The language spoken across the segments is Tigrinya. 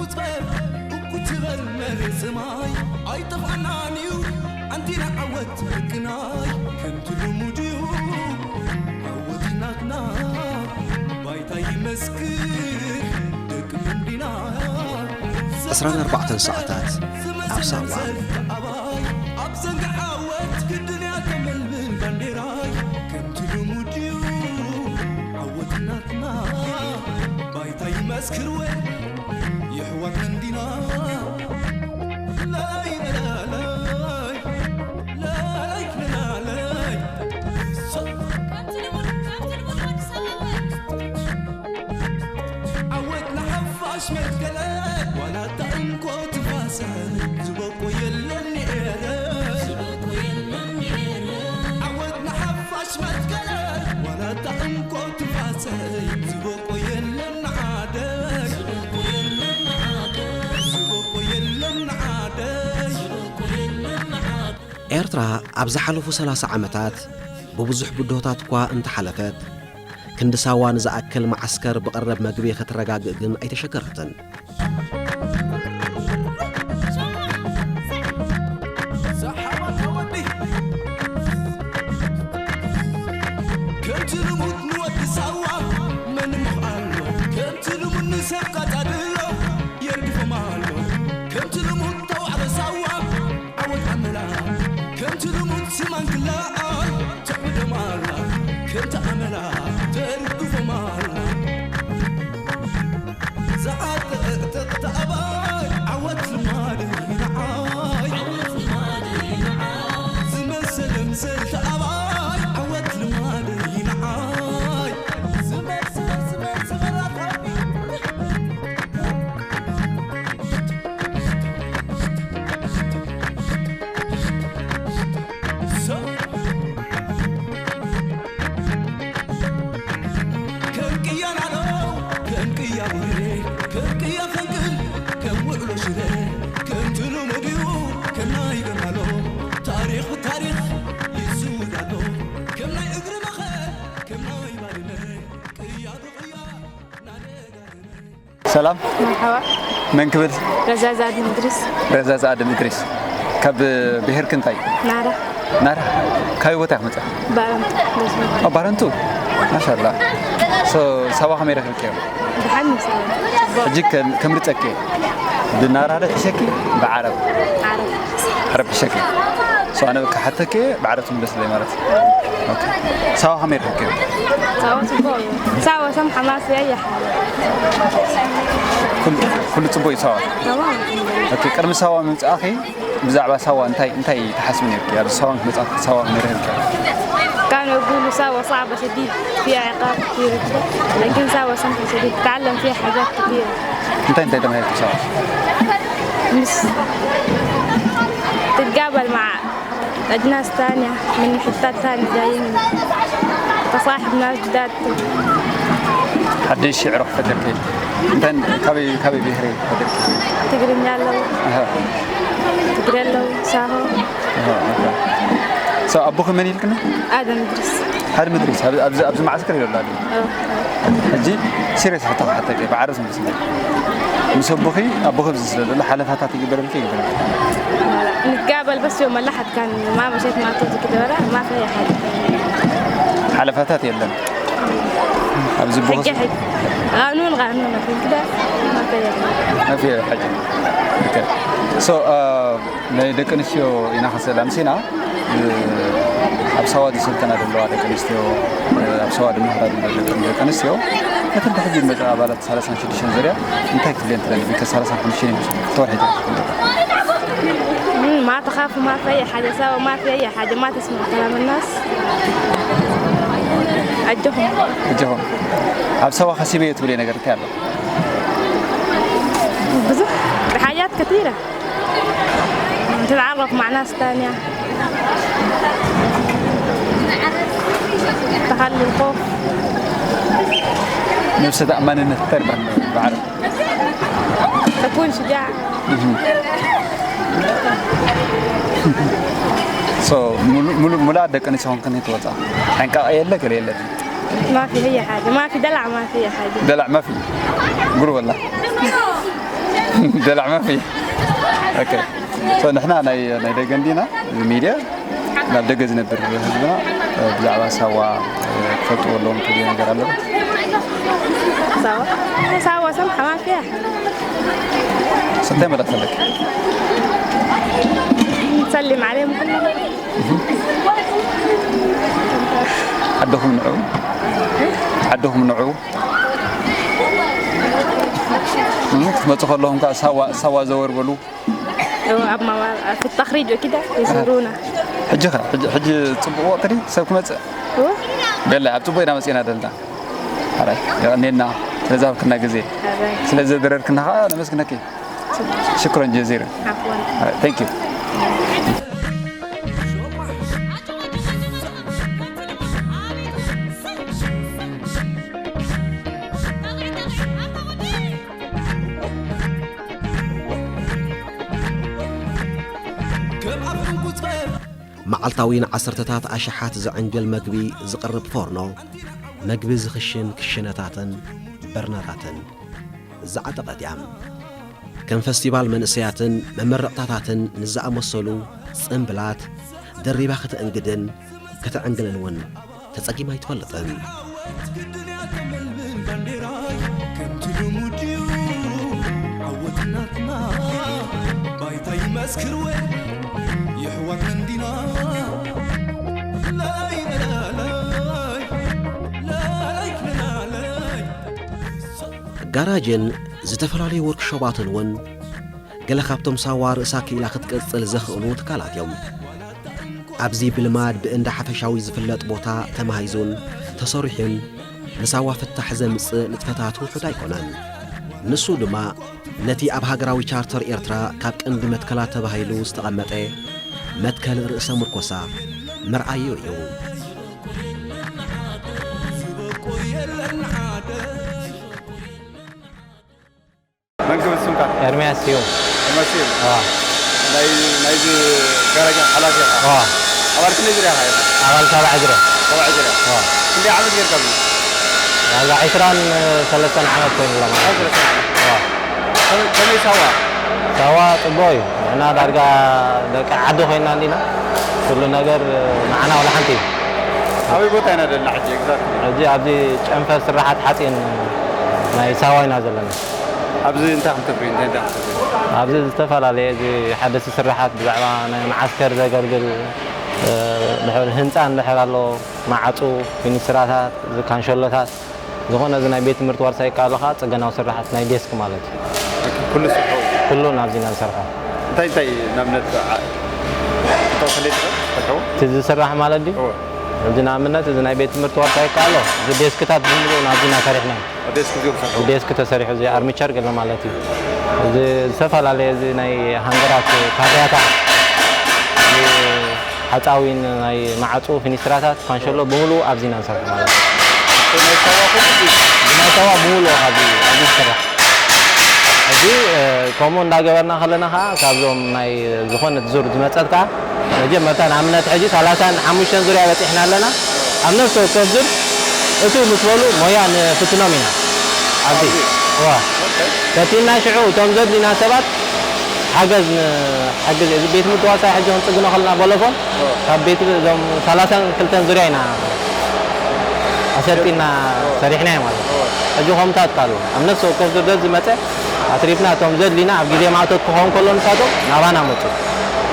እኩ ትበል መሬት ሰማይ ኣይጠፍኣናን እዩ ኣንቲና ዓወት ሕግናይ ከምቲ ልሙድ እዩ ዓወት ናትና ባይታ ይመስክር ደቂ መንዲና ዕስራን ኣርባዕተን ሰዓታት ኣብ ሳዋ። ኣባይ ኣብ ዘንጊ ዓወት ግድን እያ ተመልምል ባንዴራይ ከምቲ ልሙድ እዩ ዓወት ናትና ባይታ ይመስክር ወን የሕዋት መንዲና ለይ ለይ ለይ ለይ ለይ ዓወት ንሓፋሽ መትከለ ዋላ እታ እንኮ ትፋሰ ዝበቆ የለን ንኤረ ዓወት ንሓፋሽ መትከለ ዋላ እታ እንኮ ትፋሰ ዝበቆ የለን ንዓደ ዝበቆ የለን ንዓደ ኤርትራ ኣብ ዝሓለፉ ሰላሳ ዓመታት ብብዙሕ ብድሆታት እኳ እንተሓለፈት፣ ክንዲ ሳዋ ንዝኣክል መዓስከር ብቐረብ መግቢ ክትረጋግእ ግን ኣይተሸገረትን። ከምቲ ልሙድ ንወዲ ሳዋ መን ምኽኣሎ ከምቲ ልሙድ ንሰብ ቀጻድሎ የርግፎም ኣሎ ከምቲ ልሙድ ተዋዕሮ ሳዋ ዓወት ኣመላ ከምቲ ልሙድ ስማን ክለኣል ትዕብዶም ኣላ ከምቲ ኣመላ ተርግፎም ኣላ ዝዓጥቕጥቕ ተኣባይ ዓወት ልማድ ንዓይ ዝመስል ምሰል ተኣባይ ዓወት ልማድ ንዓይ ዝመስል ዝመስል ከም ቅያ ናሎ ከም ቅያ ቡሬ ከም ቅያ ፈንቅል ከም ውዕሎ ሽረ ከምቲ ልሙድ እዩ ከም ናይ ገማሎ ታሪኽ ብታሪኽ ይዝውድ ኣሎ ከም ናይ እግሪ መኸ ከም ናይ ባድመ ቅያ ብቕያ ናደጋግመ ሰላም፣ መርሓባ። መን ክብል? ረዛዝ ኣድም እድሪስ። ረዛዝ ኣድም እድሪስ። ካብ ብሄርኪ እንታይ? ናራ። ናራ። ካበይ ቦታ ኢኺ መፂኺ? ባረንቱ። ኣብ ባረንቱ? ማሻላ። ሶ፣ ሳዋ ከመይ ረኺብክዮ? ደሓን ምሳሌ። ሕጂ ከ-፣ ከምርፀኪ። ብናራ ዶ ሒሸኪ? ብዓረብ? ዓረብ። ዓረብ ሒሸኪ። ሶ፣ ኣነ ክሓተኪ ብዓረብ ትምለስለይ ማለት እዩ። ኦኬ። ሳዋ ከመይ ረኺብክዮ? ሳዋ ጽቡቕ እዩ። ሳዋ ሰም ሓማስ ያያ። ኩሉ፣ ኩሉ ጽቡቕ እዩ ሳዋ። ሳዋ። ኦኬ፣ ቅድሚ ሳዋ ምምጻእኺ ብዛዕባ ሳዋ እንታይ፣ እንታይ ትሓስቢ ነርኪ? ኣብዚ ሳዋ ምስ መጻእኪ ሳዋ ከመይ ረኺብክያ? كانوا يقولوا ساوة صعبة شديد، فيها عقاب كثير، لكن ساوة سمحة شديد، تتعلم فيها حاجات كثيرة. እንታይ እንታይ ተማሂርኪ ሳዋ? مش تتقابل مع أجناس تانية من حتات تانية جايين، تصاحب ناس جداد. ሓደሽ ሽዕሮ ፈጢርኪ? እንታይ፣ ካበይ፣ ካበይ ብሄር ፈጢርኪ? ትግርኛ ኣለዉ፣ ኣሃ፣ ትግሬ ኣለዉ፣ ሳሆ። ኣሃ፣ ኦኬ። ሶ፣ ኣቦኺ መን ኢልክኒ? ኣደም እድሪስ። ሓደ ምድሪስ፣ ኣብ-፣ ኣብዚ፣ ኣብዚ መዓስከር እዩ ኣሎ። اه. ሕጂ ሲሪየስ ሕቶ ክሓተኪ፣ ብዓረብ ዝምልስለይ። ምስ ኣቦኺ፣ ኣቦኺ ኣብዚ ስለ ዘሎ ሓለፋታት ይግበረልኪ ይግበረልኪ? نتقابل بس يوم الأحد كان ما مشيت مع طوزي كده ولا ما في أي حاجة. ሓለፋታት የለን። ኣብዚ ቦስ حجة حجة. قانون قانون لكن كده ما في أي حاجة. ما في أي حاجة. ኦኬ። ሶ፣ አ፣ ናይ ደቂ ኣንስትዮ ኢና ክንስእላ ምሲና። እ፣ ኣብ ሳዋ ዝሰልጠና ዘለዋ ደቂ ኣንስትዮ፣ እ፣ ኣብ ሳዋ ዝመሃራ ዘለዋ ደቂ ደቂ ኣንስትዮ፣ ነተን ብሕጂ ዝመጻ ኣባላት ሰላሳን ሽዱሽተን ዙርያ እንታይ ክትብልየን ትደሊ? ከ ሰላሳን ሓሙሽተን ይመስሉ። ተወርሒታ። مم، ما تخافوا، ما في أي حاجة، سوا ما في أي حاجة، ما تسمعوا كلام الناس. أجهم. እጆኹም። ኣብ ሳዋ ከሲበዮ ትብልዮ ነገር እንታይ ኣሎ? ብዙሕ፣ حاجات كثيرة. تتعرف مع ناس تانية. تخلي الخوف. ነብሰ ተኣማንነት እንታይ ይባሃል ብዓረብ? تكون شجاع. ሶ፣ ሙሉ-፣ ሙሉ-፣ ሙሉኣት ደቂ ኣንስትዮ ኾንክን ትወፃ? ሕንቃቐ የለ፣ ገለ የለ? ما في أي حاجة، ما في دلع، ما في أي حاجة. ደላዕ ማፊ? ጉድ ወላ። ደላዕ ማፊ። ኦኬ። ሶ ንሕና ናይ ናይ ደገ እንዲና ሚድያ ናብ ደገ ዝነብር ህዝብና ብዛዕባ ሳዋ ክፈልጥዎ ኣለዎም ትብልዮ ነገር ኣለዎ? ሳዋ ሳዋ ሰምሓ ማፊያ እንታይ መልእኽቲ ኣለኪ? ሰሊም ዓለይኩም ኩሎም። ዓድኹም ንዑ ዓድኹም ንዑ ክትመፁ ከለኹም ከዓ ሳዋ ሳዋ ዘወር በሉ። ኣብ ማዋ في التخريج وكده يزورونا. ሕጂ ኸ ሕጂ ሕጂ ፅቡቅ ወቅቲ ድዩ ሰብ ክመፅእ? و ገለ ኣብ ፅቡቅ ኢና መፂና ዘለና። ሓራይ የቀኔና ስለዚ ሃብክና ግዜ ስለዚ ዘደረርክና ከዓ ነመስግነኪ። ሽክረን ጀዚረን። عفوا. Thank you. መዓልታዊ ንዓሰርተታት ኣሽሓት ዘዕንግል መግቢ ዝቕርብ ፎርኖ፣ መግቢ ዝኽሽን ክሽነታትን በርነራትን ዝዓጠቐት እያ። ከም ፈስቲቫል መንእሰያትን መመረቕታታትን ንዝኣመሰሉ ጽምብላት ደሪባ ከተእንግድን ከተዕንግልን እውን ተጸጊማ ኣይትፈልጥን። ጋራጅን ዝተፈላለዩ ወርክሾባትን እውን ገለ ካብቶም ሳዋ ርእሳ ክኢላ ክትቅጽል ዘኽእሉ ትካላት እዮም። ኣብዚ ብልማድ ብእንዳ ሓፈሻዊ ዝፍለጥ ቦታ ተማሂዙን ተሰሪሑን ንሳዋ ፍታሕ ዘምጽእ ንጥፈታት ውሑድ ኣይኮነን። ንሱ ድማ ነቲ ኣብ ሃገራዊ ቻርተር ኤርትራ ካብ ቀንዲ መትከላት ተባሂሉ ዝተቐመጠ መትከል ርእሰ ምርኮሳ መርኣዩ እዩ። መን ክብል ስምካ? ኤርምያስ ስዩም። መሲል ዋ ናይ ናይዚ ጋራጅ ሓላፊ ኢኻ? ዋ ኣባል ክንደይ ዝርያ ኢኻ? ኣባል ታባዕ እግረ። ሰብዓ ዝርያ። ዋ ክንደይ ዓመት ጌርካ ኣብዚ? ዳርጋ ዕስራን ሰለስተን ዓመት ኮይኑ ኣሎ ማለት እዩ። ዋ ከመይ- ከመይ ሳዋ? ሳዋ ጽቡቕ እዩ። ንሕና ዳርጋ ደቂ ዓዲ ኮይና እንዲና። ኩሉ ነገር ንዓና ዋላ ሓንቲ እዩ። ኣበይ ቦታ ኢና ዘለና ሕጂ? ኤግዛክት ሕጂ ኣብዚ ጨንፈር ስራሓት ሓፂን ናይ ሳዋ ኢና ዘለና። ኣብዚ እንታይ ከም ተፍሪ እንታይ እንታይ ከም ተፍሪ? ኣብዚ ዝተፈላለየ እዚ ሓደስቲ ስራሓት ብዛዕባ ናይ መዓስከር ዘገልግል እ፣ ድሕር ህንፃ እንድሕር ኣሎ ማዓፁ፣ ፊኒስትራታት፣ እዚ ካንሸሎታት ዝኾነ እዚ ናይ ቤት ትምህርቲ ዋርሳይ ከኣ ኣሎ ከዓ ፅገናዊ ስራሓት ናይ ዴስክ ማለት እዩ። ኩሉ ስርሑ ኩሉ ናብዚ ኢና ንሰርሖ። እንታይ እንታይ ንኣብነት ዓ- እቶ ከለይ ትሰርሑ? እቲ ዝስራሕ ማለት ድዩ? እወ። እዚ ንኣብነት እዚ ናይ ቤት ትምህርቲ ዋርሳይ ከኣ ኣሎ እዚ ዴስክታት ብምሉኡ ናብዚ ኢና ሰሪሕና። ኣብ ዴስክ እዚኦም ሰርሑ። ዴስክ ተሰሪሑ እዚ ኣርሚቸር ገለ ማለት እዩ። እዚ ዝተፈላለየ እዚ ናይ ሃንገራት ካድያታት ሓፃዊን ናይ ማዓፁ ፊኒስትራታት ፋንሸሎ ብምሉኡ ኣብዚ ኢና ንሰርሑ ማለት እዩ። ናይ ሳዋ ኩሉ እዚ ናይ ሳዋ ብምሉኡ ኣብዚ ኣብዚ ዝስራሕ ሕጂ እ፣ ከምኡ እንዳገበርና ከለና ከዓ ካብዞም ናይ ዝኾነት ዙር ዝመፀት ከዓ መጀመርታ ንኣብነት ሕጂ ሰላሳን ሓሙሽተን ዙርያ በፂሕና ኣለና። ኣብ ነፍሲ ወከፍ ዙር እቱ ምስ በሉ ሞያ ንፍትኖም ኢና ኣብዚ ዋ ፈቲና ሽዑ እቶም ዘድልዩና ሰባት ሓገዝ ንሓግዝ እዚ ቤት ትምህርቲ ዋርሳይ ሕጂ ክንፅግኖ ከለና ቦሎፎን ካብ ቤት እዞም ሰላሳን ክልተን ዙርያ ኢና ኣሰልጢና ሰሪሕናዮ ማለት እዩ። ሕጂ ከምታት ካሉ ኣብ ነፍሲ ወከፍ ዙር ዝመፀ ኣትሪፍና እቶም ዘድልዩና ኣብ ግዜ ማእቶት ክኸውን ከሎ ንሳቶም ናባና መፁ።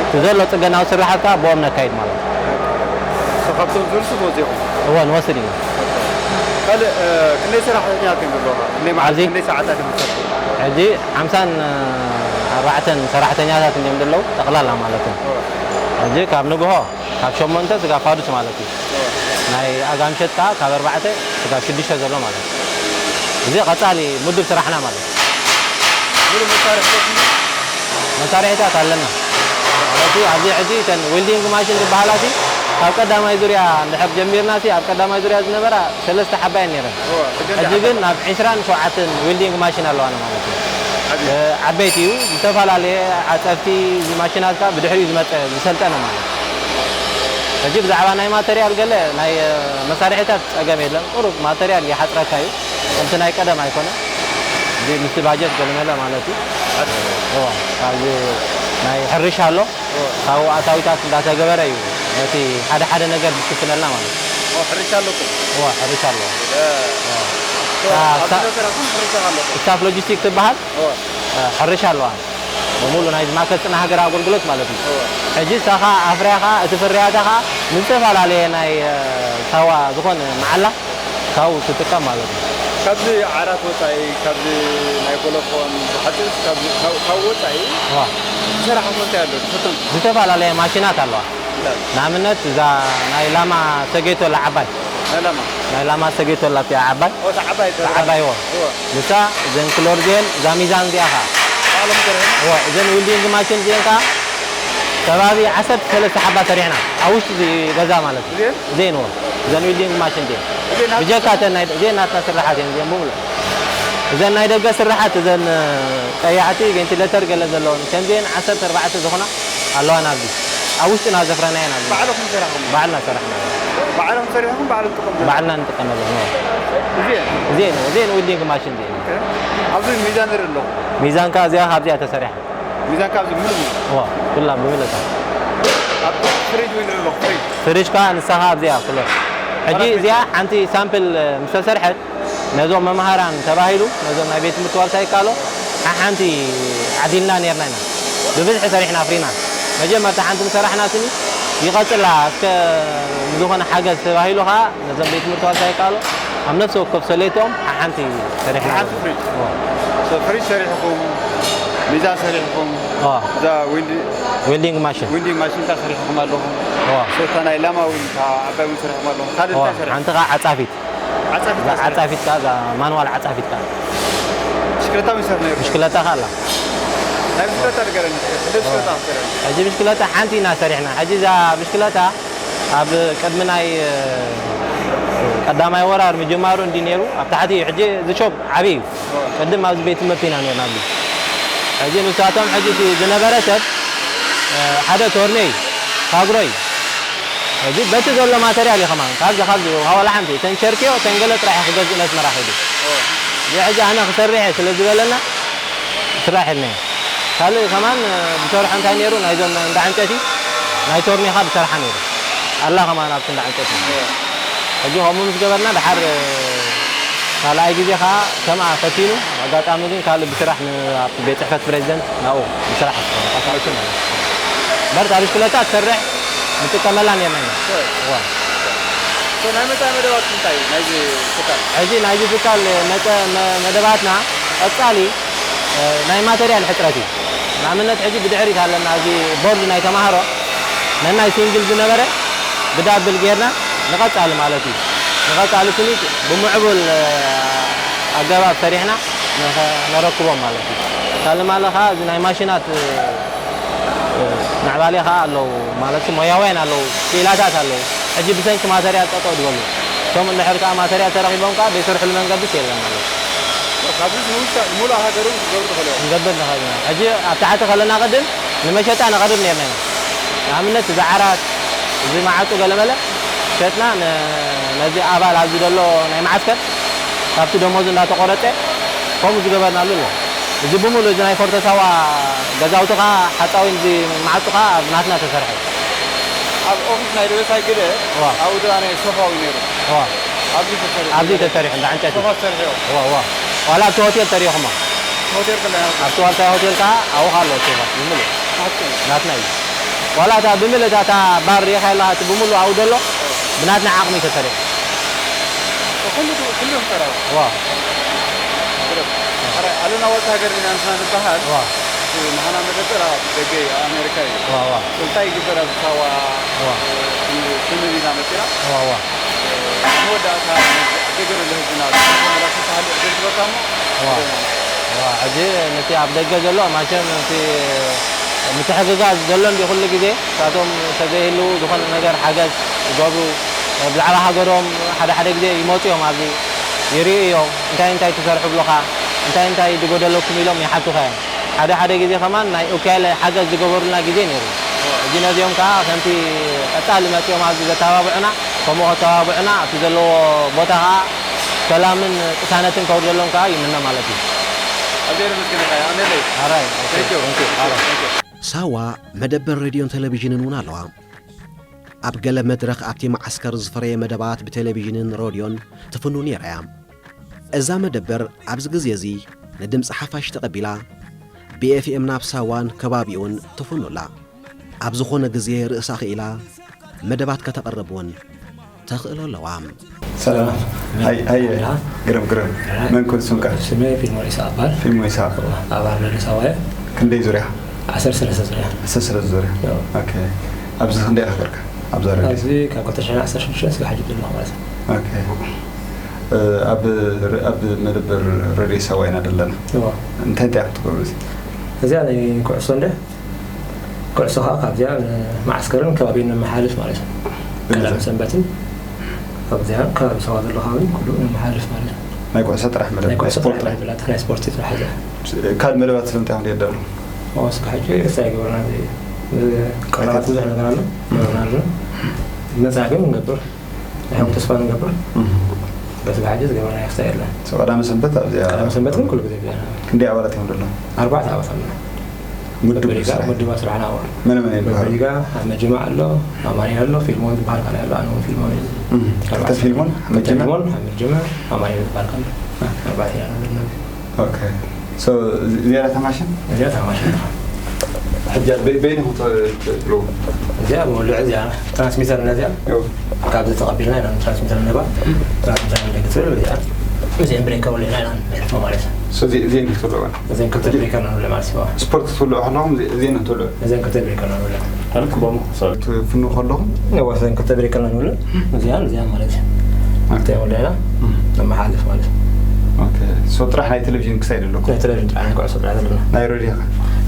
እቲ ዘሎ ፅገናዊ ስራሓት ከዓ ብኦም ነካይድ ማለት እዩ። ካብቶም ዝርሱ ወፂኹም እወ ንወስድ ኢና። ካልእ እ፣ ክንደይ ሰራሕተኛታት እዮም ዘለዉ? ክንደይ መዓልቲ ኣብዚ? ክንደይ ሰዓታት እዮም ዝሰርሑ? ሕጂ ሓምሳን ኣርባዕተን ሰራሕተኛታት እዮም ዘለዉ ጠቕላላ ማለት እዩ። ሕጂ ካብ ንግሆ ካብ ሸሞንተ ስጋብ ፋዱስ ማለት እዩ። ናይ ኣጋ ምሸት ከዓ ካብ ኣርባዕተ ስጋብ ሽዱሽተ ዘሎ ማለት እዩ። እዚ ቀፃሊ ምዱብ ስራሕና ማለት እዩ። ሙሉ መሳርሕታት መሳርሒታት ኣለና ማለት ኣብዚ ሕጂ እተን ዊልዲንግ ማሽን ዝበሃላ ሲ ካብ ቀዳማይ ዙርያ እንድሕር ጀሚርና ሲ ኣብ ቀዳማይ ዙርያ ዝነበራ ሰለስተ ሓባ እየን ነይረን። ሕጂ ግን ናብ ዕስራን ሸውዓተን ዊልዲንግ ማሽን ኣለዋና ማለት እዩ። ዓበይቲ እዩ ዝተፈላለየ ዓፀፍቲ እዚ ማሽናት ከዓ ብድሕሪኡ ዝመፀ ዝሰልጠነ ማለት እዩ። ሕጂ ብዛዕባ ናይ ማተርያል ገለ ናይ መሳርሒታት ፀገም የለን። ቁሩብ ማተርያል ይሓፅረካ እዩ። ከምቲ ናይ ቀደም ኣይኮነ። እዚ ምስቲ ባጀት ገለመለ ማለት እዩ። እዎ፣ ኣብዚ ናይ ሕርሻ ኣሎ። እዎ። ካብኡ ኣታዊታት እንዳተገበረ እዩ ነቲ ሓደ ሓደ ነገር ዝሽፍነልና ማለት እዩ። እዎ፣ ሕርሻ ኣለኩም? እዎ፣ ሕርሻ ኣለዎ። እዎ። እታ ኣብዚ ስታ-፣ ነገር ኣኹም ሕርሻ ኣለኩም? ስታፍ ሎጂስቲክ ትበሃል። እዎ። እ፣ ሕርሻ ኣለዋ። ብምሉእ ናይ ማእከል ጽዕና ሃገር ኣገልግሎት ማለት እዩ። እዎ። ሕጂ ንሳኻ ኣፍርያኻ፣ እቲ ፍርያታ ኸኣ ንዝተፈላለየ ናይ፣ እ፣ ሳዋ ዝኾነ መዓላ ካብኡ ትጥቀም ማለት እዩ። ካብዚ ዓራት ወጻኢ፣ ካብዚ ናይ ቦሎፎን፣ ብሓጺር ካብዚ፣ ካብ፣ ካብ ወጻኢ እዋ። ዝሰራሕኹም እንታይ ኣሎ? ትፈትም? ዝተፈላለያ ማሽናት ኣለዋ። እንታይ? ንኣብነት እዛ ናይ ላማ ሰጌቶላ ዓባይ። ናይ ላማ? ናይ ላማ ሰጌቶላ እቲኣ ዓባይ። ኦ፣ እታ ዓባይ እታ ተብላ። ዓባይ፣ እዎ። እዎ። ንሳ እዘን ክሎር እዚአን፣ እዛ ሚዛን እዚኣ ኸዓ። ባዕሎም ዝሰርሑ? እዎ፣ እዘን ዊልዲንግ ማሽን እዚአን ኸዓ ከባቢ ዓሰርተ ሰለስተ ሓባ ሰሪሕና። ኣብ ውሽጢ እዚ ገዛ ማለት እዩ። እዚአን? እዚአን፣ እዎ። እዘን ዊልዲንግ ማሽን እዚአን። እዚአን ናት-፣ ብጀካ እተን ናይ፣ እዚአን ናትና ስራሓት እየን፣ እዚአን ብምሉእ። እዘን ናይ ደገ ስራሓት፣ እዘን ቀያሕቲ፣ ቬንቲሌተር ገለ ዘለወን፣ ከምዚአን ዓሰርተ ኣርባዕተ ዝኾና ኣለዋና ኣብዚ። ኣብ ውሽጥና ዘፍረናየን ኣብዚ። ባዕልኹም ሰራሕኹም? ባዕልና ሰራሕና። ባዕልኹም ሰሪሕኹም፣ ባዕልኹም ትጥቀምሉ? ባዕልና ንጥቀመለን፣ እዎ። እዚአን? እዚአን፣ እዚአን ዊልዲንግ ማሽን እዚአን። ኦኬ። ኣብዚ ሚዛን ንርኢ ኣለኹ። ሚዛን ከኣ እዚኣ ካብዚኣ ተሰሪሓ። ሚዛን ከኣ ኣብዚ ምሉእ ምሉእ? እዎ፣ ኩላ ብምልእታ። ኣብ ፍሪጅ እውን ንርኢ ኣለኹ፣ ፍሪጅ። ፍሪጅ ከኣ ንሳ ከኣ ኣብዚኣ ኩሎ። ሕጂ ኣራት እዚኣ ሜትሮ። ሓንቲ ሳምፕል ምስ ተሰርሐት፣ ነዞም መምሃራን ተባሂሉ፣ ነዞም ናይ ቤት ትምህርቲ ዋልታ ይከኣሎ፣ ሓሓንቲ ዓዲልና ኔርና ኢና። ብብዝሒ ሰሪሕና ኣፍሪና። መጀመርታ ሓንቲ ምሰራሕና ስኒ ይቐጽላ፣ እስከ ዝኾነ ሓገዝ ተባሂሉ ኸኣ፣ ነዞም ቤት ትምህርቲ ዋልታ ይከኣሎ፣ ኣብ ነፍሲ ወከፍ ሰሌቶም ሓሓንቲ ሰሪሕና። ሓንቲ ፍሪጅ? እዎ። ሶ ፍሪጅ ሰሪሕኹም፣ ሚዛን ሰሪሕኹም፣ እዎ። እዛ ዊንዲ-፣ ዊልዲንግ ማሽን። ዊንዲንግ ማሽን ከኣ ሰሪሕኹም ኣለኹም። እዎ። ሶ እታ ናይ ላማ ዊን ከኣ ዓባይ ዊን ሰሪሕኹም ኣለኹም። ካልእ እዎ። እንታይ ሰሪሕኹም? ሓንቲ ኸኣ ዓጻፊት። ዓጻፊት እዛ ከ? ዓጻፊት ከኣ፣ እዛ ማንዋል ዓጻፊት ከኣ። ብሽክለታ ውን ይሰርሕ ነይሩ? ብሽክለታ ከኣ ኣላ። ናይ ብሽክለታ ንገረኒ፣ ክንደይ ብሽክለታ ክትሰርሕ? ሕጂ ብሽክለታ ሓንቲ ኢና ሰሪሕና። ሕጂ እዛ ብሽክለታ ኣብ ቅድሚ ናይ፣ እ፣ ቀዳማይ ወራር ምጅማሩ እንዲ ነይሩ፣ ኣብ ታሕቲ እዩ። ሕጂ እዚ ሾፕ ዓብዪ እዩ። ቅድም ኣብዚ ቤት ትምህርቲ ኢና ነርና ኣብዚ። ሕጂ ንሳቶም ሕጂ እቲ ዝነበረ ሰብ፣ እ፣ ሓደ ቶርኔ እዩ፣ ፋግሮ እዩ። ሕጂ በቲ ዘሎ ማተርያል እዩ ከማን፣ ካብዚ፣ ካብዚ፣ ካብ ዋላ ሓንቲ፣ እተን ቸርክዮ፣ እተን ገለ ጥራሕ እዩ ክገዝእ ነስመራ ከይዱ። እዚ ሕጂ ኣነ ክሰርሕ እየ ስለ ዝበለና፣ ስራሕ ኢልና። ካልእ ከማን፣ እ፣ ዝሰርሖ እንታይ ነይሩ? ናይዞም እንዳ ዕንጨቲ፣ ናይ ቶርኔኻ ዝሰርሓ ነይሩ። ኣላ ከማን ኣብቲ እንዳ ዕንጨቲ። ሕጂ ከምኡ ምስ ገበርና፣ ድሓር፣ እ፣ ካልኣይ ግዜ ከኣ ከምኣ ፈቲኑ፣ ኣጋጣሚ ግን ካልእ ብስራሕ ን-፣ ኣብቲ ቤት ጽሕፈት ፕሬዚደንት ናብኡ ብስራሕ ኣስመራ ማለት እዩ። እምበር እታ ብሽክለታ ትሰርሕ ንጥቀመላ ነርና ኢና። እዋ። ሶ፣ ናይ መጻኢ መደባትኩም እንታይ እዩ? ናይዚ ትካል? ሕጂ ናይዚ ትካል መጸ-፣ መ-፣ መደባትና ቀጻሊ፣ እ፣ ናይ ማተርያል ሕጽረት እዩ። ንኣብነት ሕጂ ብድሕሪት ኣለና፣ እዚ ቦርድ ናይ ተማሃሮ ነናይ ሲንግል ዝነበረ ብዳብል ጌርና ንቐጻሊ ማለት እዩ። ንቐጻሊ ስኒት ብምዕቡል፣ እ፣ ኣገባብ ሰሪሕና ንኸ-፣ ነረክቦም ማለት እዩ። ካልእ ማለት ከኣ እዚ ናይ ማሽናት፣ እ፣ ምዕባሌ ከኣ ኣለዉ፣ ማለት ሞያውያን ኣለዉ፣ ክኢላታት ኣለዉ። ሕጂ ብሰንኪ ማተርያል ጠጠው ዝበሉ። እቶም እንድሕር ከኣ ማተርያል ተረኺቦም ከኣ ዘይሰርሕሉ መንገድስ የለን ማለት እዩ። ካብዚ ንውሽጣ-፣ ንሙሉእ ሃገር እውን ክገብሩ ትኽእሉ እዮም። ክንገብር ንኽእል ኢና። ሕጂ ኣብ ታሕቲ ከለና ቅድም ንመሸጣ ነቕርብ ነርና ኢና። ንኣብነት እዚ ዓራት፣ እዚ መዓጹ ገለመለ ሸጥና ን-፣ ነዚ ኣባል ኣብዚ ዘሎ ናይ መዓስከር ካብቲ ደሞዙ እንዳተቆረጸ ከምኡ ዝገበርናሉ ኣሎ። እዚ ብምሉእ እዚ ናይ ፎርቶ ሳዋ ገዛውቲ ኸዓ ሓጻዊን እዚ መዓጹ ኸዓ ኣብ ናትና ተሰርሐ። ኣብ ኦፊስ ናይ ደበሳይ ግደ እዋ። ኣብኡ ደኣ ናይ ሶፋ እውን ነይሩ። እዋ። ኣብዚ ተሰሪሑ ኣብዚ ነይሩ። ተሰሪሑ እንዳ ዕንጨይቲ። ሶፋ ተሰሪሑ። እዋ፣ እዋ። ዋላ ኣብቲ ሆቴል ተሪኹሞ። ሆቴል ከለና ኣብቲ ዋልታይ ሆቴል ከኣ ኣብኡ ኣሎ ሶፋ ብምሉእ። ናትኩም? ናትና እዩ። ዋላ እታ ብምልእ እታ፣ እታ ባር ሪኢኻ ኣለኻ እቲ ብምሉእ ኣብኡ ዘሎ ብናትና ዓቕሚ ተሰሪሑ። ኩሉ፣ ኩሉ ይሰራው። እዋ። ኣረ፣ ኣለና ወልተ ሃገር ኢና ንሕና ንበሃል። እዋ። እቲ ናህና መደበር ኣብ ደገ እዩ፣ ኣብ ኣሜሪካ እዩ። እዋ፣ እዋ። እንታይ ይግበር ኣብዚ ሳዋ? እዋ። ክንብል ኢና መፂና። እዋ፣ እዋ። መወዳእታ ኣብ ደገ ዘሎ ህዝብና መላስ ተሃሉ ዕድል ዝበካ እሞ እዋ። እዋ፣ ሕጂ ነቲ ኣብ ደገ ዘሎ ማቸም ነቲ ምትሕግጋዝ ዘሎ እንዲ ኩሉ ግዜ ንሳቶም ተዘይህልዉ ዝኾነ ነገር ሓገዝ ይገብሩ። ብዛዕባ ሃገሮም ሓደ ሓደ ግዜ ይመጹ እዮም ኣብዚ ይርእዩ እዮም። እንታይ እንታይ ትሰርሑ ብሉኻ፣ እንታይ እንታይ ዝጎደለኩም ኢሎም ይሓቱኻ እዮም። ሓደ ሓደ ግዜ ከማን ናይ ኡካለ ሓገዝ ዝገበሩልና ግዜ ነይሩ። ሕጂ ነዚኦም ከኣ ከምቲ ቀጻሊ መጺኦም ኣብዚ ዘተባብዑና፣ ከምኡ ከተባብዑና ኣብቲ ዘለዎ ቦታ ከኣ ሰላምን ቅሳነትን ከውርደሎም ከኣ ይምነ ማለት እዩ። ኣራይ፣ ኦኬ፣ ኦኬ፣ ኣራይ። ሳዋ መደበር ሬድዮን ቴሌቪዥንን እውን ኣለዋ። ኣብ ገለ መድረኽ ኣብቲ መዓስከር ዝፈረየ መደባት ብቴሌቪዥንን ሬድዮን ትፍኑ ነይራ እያ። እዛ መደበር ኣብዚ ግዜ እዚ ንድምፂ ሓፋሽ ተቐቢላ ብኤፍኤም ናብ ሳዋን ከባቢኡን ትፍኑ ኣላ። ኣብ ዝኾነ ግዜ ርእሳ ክኢላ መደባት ከተቕርብ እውን ተኽእሎ ኣለዋ። ሰላም። ሃይ፣ ሃይ። ደህና። ግርም፣ ግርም። ደህና። መን ኩን ስምካ? ስመይ ፊልሞን ኢሳቕ እበሃል። ፊልሞን ኢሳቕ። ኣባል ሬድዮ ሳዋ እየ። ክንደይ ዙርያ? ዓሰርተ ሰለስተ ዙርያ። ዓሰርተ ሰለስተ ዙርያ። ያው። ኦኬ። ኣብዚ ክንደይ ኣኽበርካ? ኣብዛ ሬድዮ? ኣብዚ ካብ ክልተ ሽሕን ዓሰርተ ሽዱሽተን እስካብ ሕጂ ዘለኹ ማለት እዩ። ኦኬ። እ፣ ኣብ፣ ኣብ መደበር ሬድዮ ሳዋ ኢና ዘለና። እዋ። እንታይ እንታይ ኢኹም ትገብሩ እዚ? እዚኣ ናይ ኩዕሶ እንደ ኩዕሶ ከዓ ካብዚኣ ንመዓስከርን ከባቢን ነመሓላልፍ ማለት እዩ። ብነዛ- ቀዳምን ሰንበትን ካብዚኣ ከባቢ ሳዋ ዘሎ ከባቢ ኩሉ ነመሓላልፍ ማለት እዩ። ናይ ኩዕሶ ጥራሕ መደብ፣ ናይ ናይ ኩዕሶ ስፖርት ጥራሕ ጥራሕ። መደብ፣ ናይ ስፖርት ጥራሕ እያ። ካልእ መደባት ስለምንታይ እዮም ደሎ? ኦ፣ እስከ ሕጂ ርእሳ ይገበርና እዚ፣ እዚ ቀረባት ብዙሕ ነገር ኣሎ፣ ገበርና ኣሎ። መጻኢ ግን ንገብር። ንሕዊ ተስፋ ንገብር። እህ። በስጋ ሕጂ ዝገበርናዮ ክስታይ የለን። ሰው ቀዳመ ሰንበት ኣብዚኣ ቀዳመ ሰንበት ግን ኩሉ ግዜ ብዛዕባ ክንደይ ኣባላት እዮም ዘለዉ? ኣርባዕተ ኣባላት ኣለና። ምድብ በበሊጋ ስራሕ። ምድባት ስራሕና ኣዋ። መነ መነ ይበሃሉ? በበሊጋ ሓመድ ጅማ ኣሎ፣ ኣማኒ ኣሎ፣ ፊልሞን ዝበሃል ካልኣይ ኣሎ፣ ኣነ እውን ፊልሞን እዩ። እህ። ኣርባዕተ ክልተ ፊልሞን፣ ክልተ ሓመድ ጅማ? ፊልሞን፣ ሓመድ ጅማ፣ ኣማኒ ዝበሃል ካልኣይ። ኣርባዕተ ኢና ዘለና። ኦኬ። ሶ፣ እዚ-፣ እዚኣ እታ ማሽን? እዚኣ እታ ማሽን። ሕጂ በ-፣ በይንኹም ተ-፣ ትእትዉ? እዚኣ መወልዒ እዚኣ ትራንስሚተር እዚኣ። እዎ። ካብዚ ተቐቢልና ኢና ንትራንስሚተር ንህባ። ትራንስሚተር ንደገ ትብል እዚኣ። እዚአን ብሬከር ወሊዕና ኢና ንሕልፎ ማለት እዩ። ሶ፣ እዚ-፣ እዚአን ክትብልዑ? እዚአን ክልተ ብሬከር ንብለ ማለት እዩ። ስፖርት ክትብልዑ ከለኹም እዚ-፣ እዚአን ክትብልዑ? እዚአን ክልተ ብሬከር ንብለ። ኣነ ክቦም ትፍኑ ከለኹም? እወ፣ እዘን ክልተ ብሬከር ንብለ። እዚኣን እዚኣን ማለት እዩ። ኦኬ። ክልተ ወሊዕና እም። ነመሓልፍ ማለት እዩ። ኦኬ። ሶ ጥራሕ ናይ ቴሌቪዥን ክሳይድ ኣለኩም? ናይ ቴሌቪዥን ጥራሕ፣ ናይ ኩዕሶ ጥራሕ ዘለና። ናይ ሬድዮ ኸ?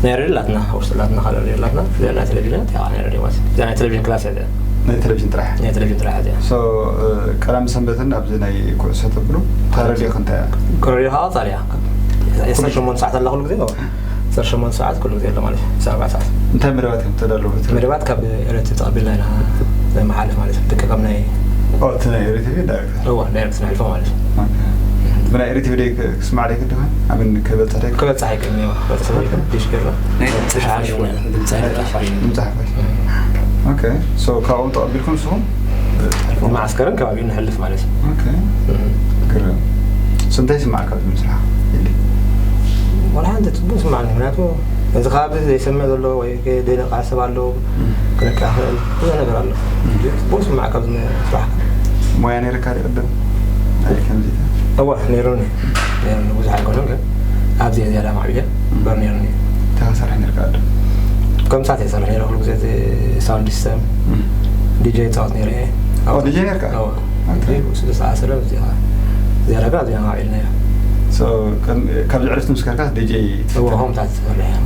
ናይ ሬድዮ ኣላትና፣ ኣብ ውሽጢ ኣላትና፣ ካልእ ሬድዮ ኣላትና። እዚኣ ናይ ቴሌቪዥን፣ እዚኣ ናይ ሬድዮ ማለት እዩ። እዚኣ ናይ ቴሌቪዥን ክላስ እያ እዚኣ። ናይ ቴሌቪዥን ጥራሕ? ናይ ቴሌቪዥን ጥራሕ እያ እዚኣ። ሶ፣ እ፣ ቀዳም ሰንበትን ኣብዚ ናይ ኩዕሶ ተብሉ፣ እታ ሬድዮ ኸ እንታይ እያ? ሬድዮ ኸዓ ቀጻሊ እያ። ዓሰርተ ሸሞንተ ሰዓት ኣላ ኩሉ ግዜ፣ ዓሰርተ ሸሞንተ ሰዓት ኩሉ ግዜ ኣሎ ማለት እዩ። ዓሰርተ ኣርባዕተ ሰዓት። እንታይ መደባት እዮም ተዳለዉ? መደባት ካብ ኤረቲ ተቐቢልና ኢና ነመሓልፍ ማለት እዩ። ልክዕ ከም ናይ ኦ፣ እቲ ናይ ኤረቲ ዳይሬክት? እወ፣ ዳይሬክት ነሕልፎ ማለት እዩ። ኦኬ። ብናይ ኤሪ ቲቪ ደይ ክ-፣ ክስማዕ ደይ ክድኸን? ኣምን ክበጽሕ ደይ? ክበጽሕ ኣይክእልን እዩ። ክበጽሕ ኣይክእልን። ዲሽ ጌርና። ናይ ድምጺ ሓፋሽ ሓፋሽ እውን። ድምጺ ሓፋሽ። ድምጺ ሓፋሽ። ኦኬ። ሶ፣ ካብኦም ተቐቢልኩም ንስኹም? ንመዓስከርን ከባቢኡን ንሕልፍ ማለት እዩ። ኦኬ። እም። ግርም። ሶ፣ እንታይ ይስማዓካ ኣብዚ ምስራሕ? ኢሊ? ዋላ ሓንቲ ጽቡቕ ይስማዓኒ። ምኽንያቱ፣ ነዚ ከባቢ ዘይሰምዕ ዘሎ ወይ ዘይነቕዓ ሰብ ኣሎ። እም። ክነቅዕ ይኽእል፣ ብዙሕ ነገር ኣሎ። እም። ጽቡቅ ስማዕ ካብ ዝነ-፣ ስራሕካ። ሞያ ነይርካ ድዩ ቅድም? ኣይ፣ ከምዚ ኢለ። እወ፣ ነይሩኒ። ነይሩኒ፣ ብዙሕ ኣይኮነን፣ ግን ኣብዚ ዝያዳ ማዕቢለ እም። እምበር ነይሩኒ። እንታይ ትሰርሕ ነይርካ ቅድም? ከም ሳት እየ ዝሰርሕ ነይረ፣ ኩሉ ግዜ እዚ ሳውንድ ሲስተም፣ እም። ዲጄ ይጻወት ነይረ እየ። ኦ፣ ዲጄ ነይርካ? እወ። ኦኬ። ዲጄ ዝተኣሳሰረ፣ እዚኣ፣ ዝያዳ ግን ኣብዚኣ ማዕቢለ ነይረ። ሶ፣ ከም-፣ ካብዚ ዕረፍቲ ምስ ከድካ ዲጄ እወ፣ ትሰርሕ? ሆምታት ዝሰርሕ እየ።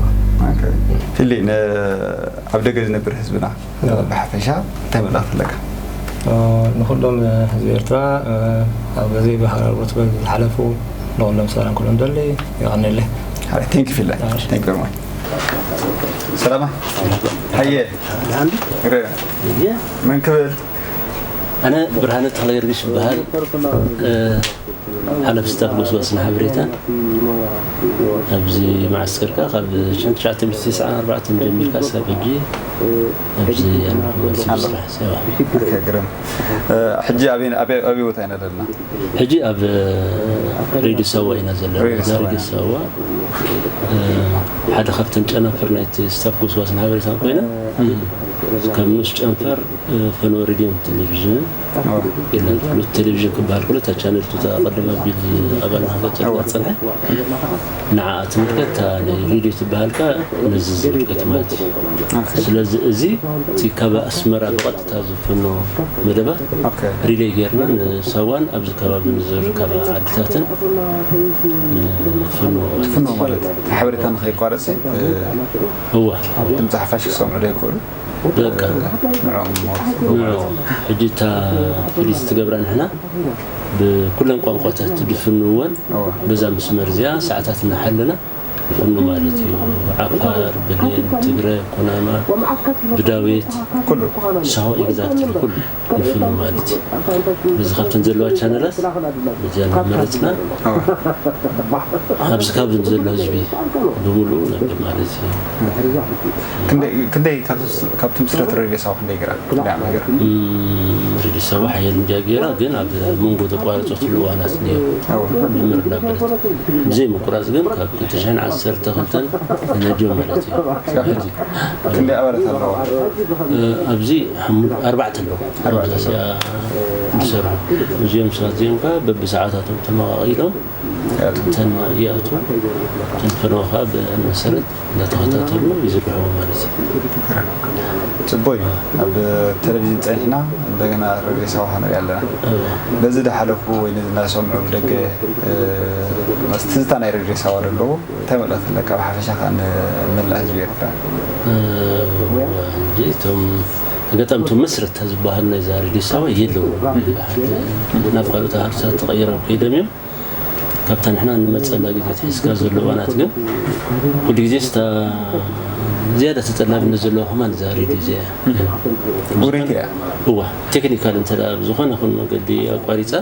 ኦኬ። እም። ፊሊ፣ ን-፣ ኣብ ደገ ዝነብር ህዝብና፣ ያ። ብሓፈሻ እንታይ መልእኽቲ ኣለካ? እ፣ ንኹሎም፣ እ፣ ህዝቢ ኤርትራ፣ እ፣ ኣብ ዘይባህራዊ ሮትበል ዝሓለፉ ንኹሎም ሰላም ክብሎም ደሊ። የቐንየለይ። ሓራይ፣ ቴንክ ዩ ፊላይ። እሺ። ቴንክ ዩ ቨሪ ማች። ሰላማ? ሃየ። ደሓን ዲ? ረ። እየ። መን ክብል? ኣነ ብርሃነ ተኽለ ገርግሽ ይበሃል። እ፣ ሓለፍቲ ስታፍ ጎስጓስን ሓበሬታን ኣብዚ መዓስከር ከኣ ካብ ሽሕን ትሽዓተ ሚእትን ተስዓን ኣርባዕተን ጀሚርካ ክሳብ ሕጂ ኣብዚ ኣለኹ ማለት እዩ። ስራሕ ሰባ። ኦኬ፣ ግርም። እ፣ ሕጂ ኣበይ፣ ኣበይ፣ ኣበይ ቦታ ኢና ዘለና? ሕጂ ኣብ፣ እ፣ ሬድዮ ሳዋ ኢና ዘለና። ሬድዮ እዛ ሳዋ። ሬድዮ ሳዋ፣ እ፣ ሓደ ካብተን ጨናፍር ናይቲ ስታፍ ጎስጓስን ሓበሬታን ኮይና፣ እም። ካብ ንኡስ ጨንፈር፣ እ፣ ፈነወ ሬድዮን ቴሌቪዥንን ኣዎ። ኢልና ንፍሉጥ ቴሌቪዥን ክበሃል ከሎ፣ እታ ቻነል ቱ፣ እታ ቀደም ኣቢል ኣባልና ክገልጸልና ኣዎ። ዝጸንሐ፣ ንዓኣ ትምልከት፣ እታ ናይ ሬድዮ ትበሃል ከኣ ነዚ ዝምልከት ማለት እዩ። ኦኬ። ስለዚ እዚ እቲ ካብ ኣስመራ ብቐጥታ ዝፍኖ መደባት ኦኬ። ሪሌይ ጌርና ንሳዋን ኣብዚ ከባቢ ንዝርከባ ዓድታትን ንፍኖ ማለት እዩ። ፍኖ ማለት ሓበሬታ ንኸይቋረጽ፣ እ፣ እወ። ድምጺ ሓፋሽ ክሰምዑ ዶ ይኽእሉ? በቃ። ንዕኦም ሞት። ንዕኦም። ሕጂ እታ ፊሊስ ትገብራ ንሕና ብኩለን ቋንቋታት ትድፍንወን እዋ። በዛ መስመር እዚኣ ሰዓታት እናሓለና ኩሉ ማለት እዩ። ዓፋር፣ ብሌን፣ ትግረ፣ ኩናማ፣ ብዳዊት፣ ኩሉ። ሻሆ ኤግዛክትሊ ኩሉ። ንፍኑ ማለት እዩ። በዚ ካብተን ዘለዋ ቻነላት እዚኣ መረፅና። ኣብዚ ካብ ዘሎ ህዝቢ ብምሉኡ ነበር ማለት እዩ። ክንደይ ካብቲ ምስረት ሬድዮ ሳዋ ክንደይ ገራ? ክንደይ ዓመት ገራ? ሬድዮ ሳዋ ሓየል እንዲያ ገይራ፣ ግን ኣብ መንጎ ተቋረፀትሉ እዋናት ነይሩ። ምምር እናበለት ብዘይ ምቁራፅ ግን ካብ ክልተ ሽሕን ዓሰርተ ክልተን ነጀም ማለት እዩ። ክንደይ ኣባላት ኣለዋ? ኣብዚ ኣርባዕተ ኣለዉ። እዚኣ ዝሰርሑ እዚኦም ሰባት እዚኦም ከዓ በብሰዓታቶም ተመቃቂሎም እተን ይኣቱ እተን ፈለዋ ከዓ ብመሰረት እንዳተኸታተሉ ይዝርግሕዎ ማለት እዩ። ፅቡይ ኣብ ቴሌቪዥን ፀኒሕና እንደገና ሬድዮ ሳዋ ክንርኢ ኣለና። በዚ ዝሓለፉ ወይ ነዚ እናሰምዑ ብደገ ትዝታ ናይ ሬድዮ ሳዋ ዶ ኣለዎ? እንታይ መልእኽቲ ኣለካ ብሓፈሻ ከዓ ንመላእ ህዝቢ ኤርትራ? እንጂ እቶም ኣጋጣሚ እቶም መስረታ ዝበሃሉ ናይዛ ሬድዮ ሳዋ የለዉ። ናብ ካልኦት ሃገርታት ተቐይሮም ከይዶም እዮም። ካብታ ንሕና ንመፀላ ግዜ ተሒዝካ ዘሎ እዋናት ግን ኩሉ ግዜ ስታ ዝያዳ ተጠላብነት ዘለዋ ከማን እዛ ሬድዮ እዚኣ እያ። እውነት እያ። እዋ ቴክኒካል እንተ ዝኾነ ይኹን መገዲ ኣቋሪፃ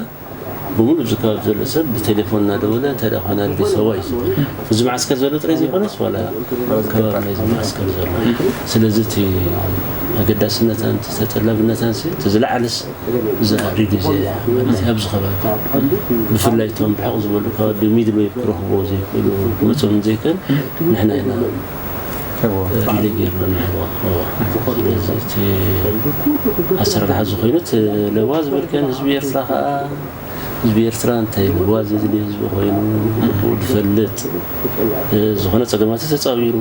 ብምሉእ እዚ ከባቢ ዘሎ ሰብ ብቴሌፎን እናደወለ እንታይ ደኣ ኮይና ሬድዮ ሳዋ እዩ ዝብል። እዚ መዓስከር ዘሎ ጥራይ ዘይኮነስ ዋላ ከባቢ ናይዚ መዓስከር ዘሎ። ስለዚ እቲ ኣገዳስነታን እቲ ተጠላብነታን እቲ ዝለዓለስ እዛ ሬድዮ እዚኣ እያ ማለት እዩ። ኣብዚ ከባቢ ብፍላይ እቶም ርሕቕ ዝበሉ ከባቢ ሚድል ዌቭ ክረኽብዎ ዘይክእሉ ክመፅኦም ዘይክእል ንሕና ኢና ሪሌ ገይርና ንህቦ። ስለዚ እቲ ኣሰራርሓ እዚ ኮይኑ እቲ ለዋ ዝበልካዮን ህዝቢ ኤርትራ ከዓ ህዝቢ ኤርትራ እንታይ ለዋ ዘድልዮ ህዝቢ ኮይኑ ብኡ ዝፈልጥ ዝኾነ ፀገማቱ ተፃዊሩ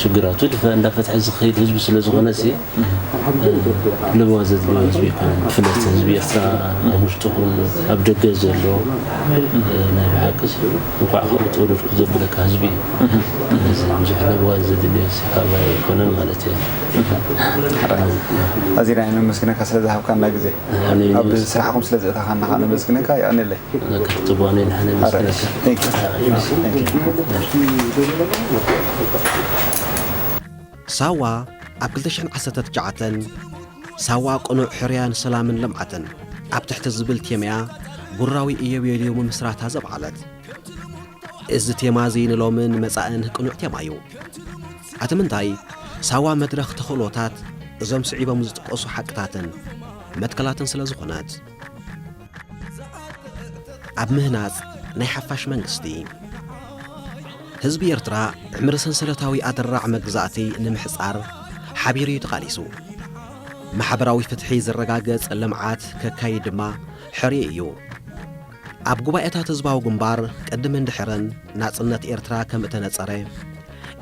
ሽግራቱ እንዳፈትሐ ዝኸይድ ህዝቢ ስለዝኾነ ሲ ለዋ ዘድልዮ ህዝቢ ኣይኮነን። ብፍላይ ህዝቢ ኤርትራ ኣብ ውሽጡ ኹን ኣብ ደገ ዘሎ ናይ ብሓቂ እንኳዕ ከምኡ ተወለድኩ ዘብለካ ህዝቢ እዩ። ስለዚ ብዙሕ ለዋ ዘድልዮ ህዝቢ ካብ ኣይኮነን ማለት እዩ። ኣዚና ኢና ነመስግነካ ስለ ዝሃብካና ግዜ። ኣብ ስራሕኩም ስለ ዘእተኻና ከዓ ነመስግነካ። የቐንየለይ። ጽቡቕ፣ ኣነ ንሓነ መስግነካ። ሳዋ ኣብ ክልተ ሽሕን ዓሰርተ ትሽዓተን ሳዋ ቅኑዕ ሕርያን ሰላምን ልምዓትን ኣብ ትሕቲ ዝብል ቴማያ ጉራዊ ኢዮቤልዩ ምምስራታ ዘብዓለት። እዚ ቴማ እዚ ንሎምን መጻእን ቅኑዕ ቴማ እዩ። ኣቲ ምንታይ ሳዋ መድረኽ ተኽእሎታት እዞም ስዒቦም ዝጥቀሱ ሓቅታትን መትከላትን ስለ ዝኾነት። ኣብ ምህናጽ ናይ ሓፋሽ መንግስቲ ህዝቢ ኤርትራ ዕምሪ ሰንሰለታዊ ኣደራዕ መግዛእቲ ንምሕጻር ሓቢሩ እዩ ተቓሊሱ። ማሕበራዊ ፍትሒ ዝረጋገጽ ልምዓት ከካይድ ድማ ሕርዩ እዩ። ኣብ ጉባኤታት ህዝባዊ ግንባር ቅድምን ድሕርን ናጽነት ኤርትራ ከም እተነጸረ፣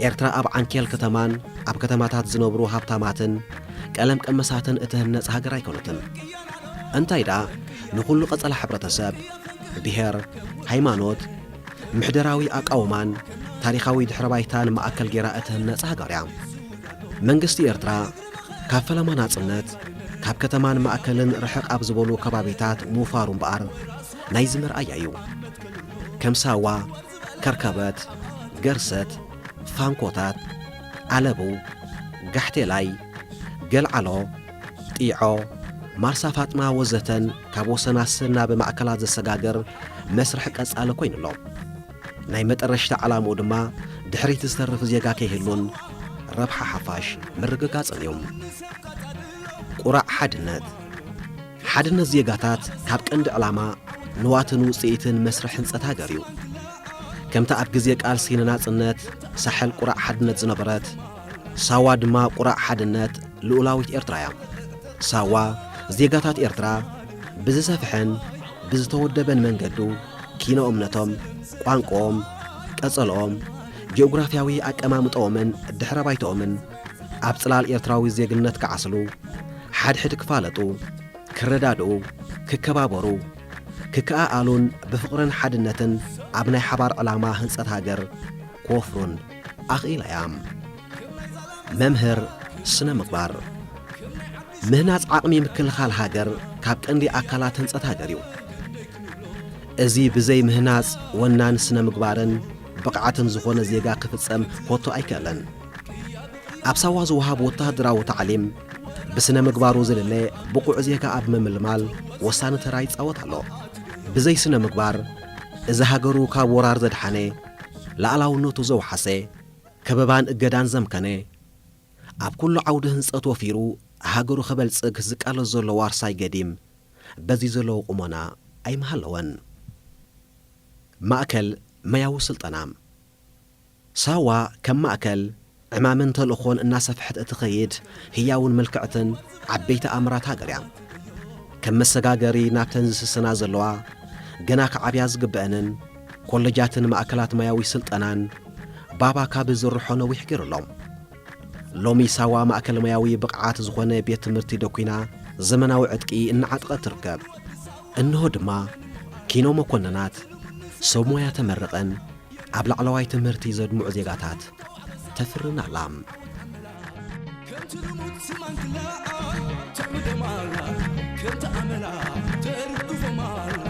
ኤርትራ ኣብ ዓንኬል ከተማን ኣብ ከተማታት ዝነብሩ ሃብታማትን ቀለም ቀመሳትን እትህነጽ ሃገር ኣይኮነትን። እንታይ ደኣ ንኹሉ ቀጸላ ሕብረተሰብ፣ ብሄር፣ ሃይማኖት፣ ምሕደራዊ ኣቃውማን ታሪኻዊ ድሕረ ባይታን ማእከል ገይራ እትህነጽ ሃገር እያ። መንግስቲ ኤርትራ ካብ ፈለማ ናጽነት ካብ ከተማን ማእከልን ርሕቕ ኣብ ዝበሉ ከባቢታት ምውፋሩ እምበኣር ናይዚ መርኣያ እዩ። ከም ሳዋ፣ ከርከበት፣ ገርሰት፣ ፋንኮታት፣ ኣለቡ፣ ጋሕቴላይ፣ ገልዓሎ፣ ጢዖ፣ ማርሳ ፋጥማ ወዘተን ካብ ወሰናስን ናብ ማእከላት ዘሰጋግር መስርሕ ቀጻሊ ኮይኑ ኣሎ። ናይ መጠረሽታ ዕላምኡ ድማ ድሕሪት ዝተርፍ ዜጋ ከይህሉን ረብሓ ሓፋሽ ምርግጋጽን እዩ። ቁራዕ ሓድነት። ሓድነት ዜጋታት ካብ ቀንዲ ዕላማ ንዋትን ውጽኢትን መስርሕ ህንጸት ሃገር እዩ። ከምታ ኣብ ግዜ ቃልሲ ንናጽነት ሳሕል ቁራዕ ሓድነት ዝነበረት፣ ሳዋ ድማ ቁራዕ ሓድነት ልኡላዊት ኤርትራ እያ። ሳዋ ዜጋታት ኤርትራ ብዝሰፍሐን ብዝተወደበን መንገዱ ኪነ እምነቶም፣ ቋንቋኦም፣ ቀጸልኦም፣ ጂኦግራፍያዊ ኣቀማምጠኦምን ድሕረ ባይተኦምን ኣብ ጽላል ኤርትራዊ ዜግነት ክዓስሉ፣ ሓድሕድ ክፋለጡ፣ ክረዳድኡ፣ ክከባበሩ፣ ክከኣኣሉን ብፍቕርን ሓድነትን ኣብ ናይ ሓባር ዕላማ ህንጸት ሃገር ክወፍሩን ኣኽኢላ እያ። መምህር ስነ ምግባር። ምህናጽ ዓቕሚ ምክልኻል ሃገር ካብ ቀንዲ ኣካላት ህንጸት ሃገር እዩ። እዚ ብዘይ ምህናጽ ወናን ስነ ምግባርን ብቕዓትን ዝኾነ ዜጋ ክፍጸም ኮቶ ኣይክእልን። ኣብ ሳዋ ዝወሃብ ወተሃደራዊ ታዕሊም ብስነ ምግባሩ ዝልለ ብቑዕ ዜጋ ኣብ ምምልማል ወሳኒ ተራ ይጻወት ኣሎ። ብዘይ ስነ ምግባር እዚ ሃገሩ ካብ ወራር ዘድሓነ፣ ላዕላውነቱ ዘውሓሰ፣ ከበባን እገዳን ዘምከነ፣ ኣብ ኩሉ ዓውዲ ህንጸት ወፊሩ ሃገሩ ከበልጽግ ዝቃለስ ዘሎ ዋርሳይ ገዲም በዚ ዘለዎ ቁመና ኣይምሃለወን። ማእከል መያዊ ስልጠና። ሳዋ ከም ማእከል ዕማምን ተልእኾን እናሰፍሐት እትኸይድ ህያውን ምልክዕትን ዓበይቲ ኣምራት ሃገር እያ። ከም መሰጋገሪ ናብተን ዝስስና ዘለዋ ገና ክዓብያ ዝግበአንን ኮለጃትን ማእከላት ማያዊ ስልጠናን ባባ ካብ ዝርሖ ነዊሕ ገይሩ ኣሎ። ሎሚ ሳዋ ማእከል ሞያዊ ብቕዓት ዝኾነ ቤት ትምህርቲ ደኲና ዘመናዊ ዕጥቂ እናዓጠቐት ትርከብ። እንሆ ድማ ኪኖ መኮንናት ሰብ ሞያ ተመርቐን ኣብ ላዕለዋይ ትምህርቲ ዘድምዑ ዜጋታት ተፍርን ኣላ። ከምቲ ልሙድ ስማንክላ ትዕብደማላ ከምቲ ኣመላ ተርጉፎማላ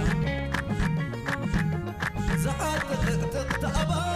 ዝዓጠጠ ተኣባ